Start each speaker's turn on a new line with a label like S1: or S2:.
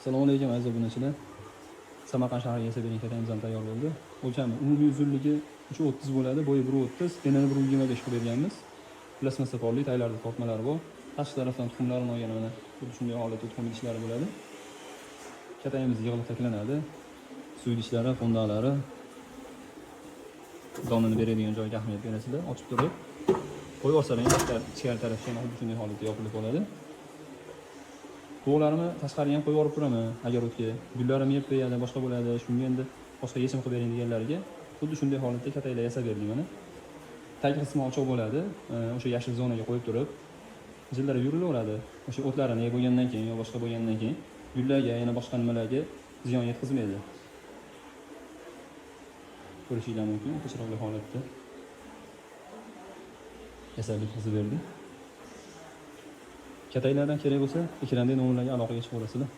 S1: Assalomu alaykum, aziz obunachilar. Samarqand shahriga yasab bergan katakimiz ham tayyor bo'ldi. O'lchami umumiy uzunligi 3.30 bo'ladi, bo'yi 1.30, enini 1.25 qilib berganmiz. Plastmassa polli, taglarida tortmalari bor. Tashqi tarafdan tuxumlarini olgan, mana xuddi shunday holatda tuxum idishlari bo'ladi. Katayimiz yig'ilib taklanadi. Suv idishlari, qo'ndaqlari, donini beradigan joyga ahamiyat berasizlar. Ochib turib qo'yib yuborsalaring, ichkari tarafga ham xuddi shunday holatda yopilib qoladi. Tovuqlarimni tashqariga ham qo'yib yuborib turaman огород ga. Gullarim yeb qo'yadi, boshqa bo'ladi. Shunga endi boshqa yechim qilib bering deganlariga xuddi shunday holatda kataklar yasab berdik mana. Tag qismi ochiq bo'ladi. O'sha yashil zonaga qo'yib turib, jillara yurilaveradi. O'sha o'tlarini yeb bo'lgandan keyin yo boshqa bo'lgandan keyin gullarga, yana boshqa nimalarga ziyon yetkazmaydi. Ko'rishinglar mumkin, o'ta chiroyli holatda yasab bitkazib berdik. Kataklardan kerak bo'lsa, ekrandagi nomerlarga aloqaga chiqaverasizlar.